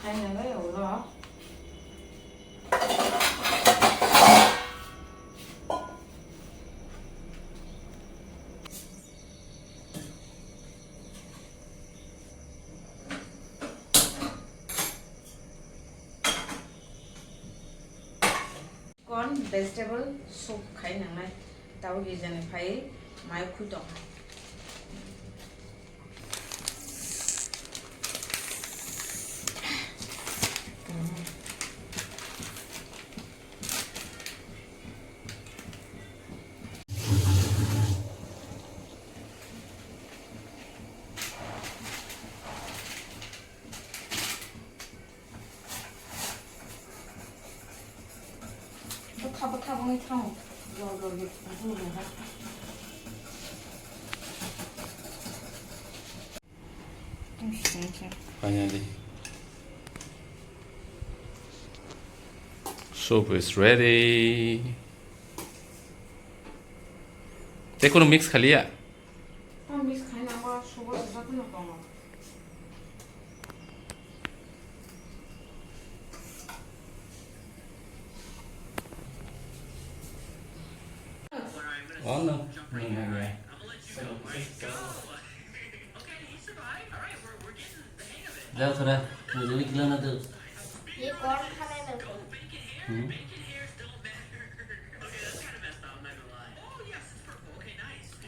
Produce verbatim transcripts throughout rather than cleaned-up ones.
Khainani ulo. Corn vegetable soup khai nangnai. Tabo girjani phai mai khui tong. Bwkha bwkha wngwi thango. Jol jol khe buru rwha. Finally, soup is ready. Tei kono mix khaliya? Tamo mix khaina bo sugo sujak no tongo. Oh no. No, no, no. Jao thora, mujui kila na tu. Ye corn khana na tu. Hmm.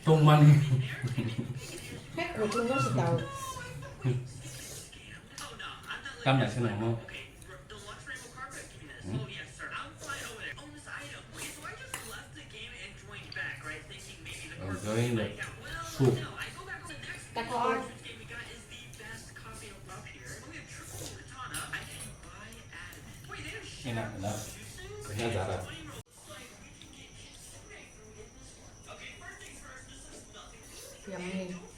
Tongmani. Hek kutung no sitao. Kam na sino mo. Hmm? Enjoying the soup. Tako. Ina, ina. Ina jara. Yummy.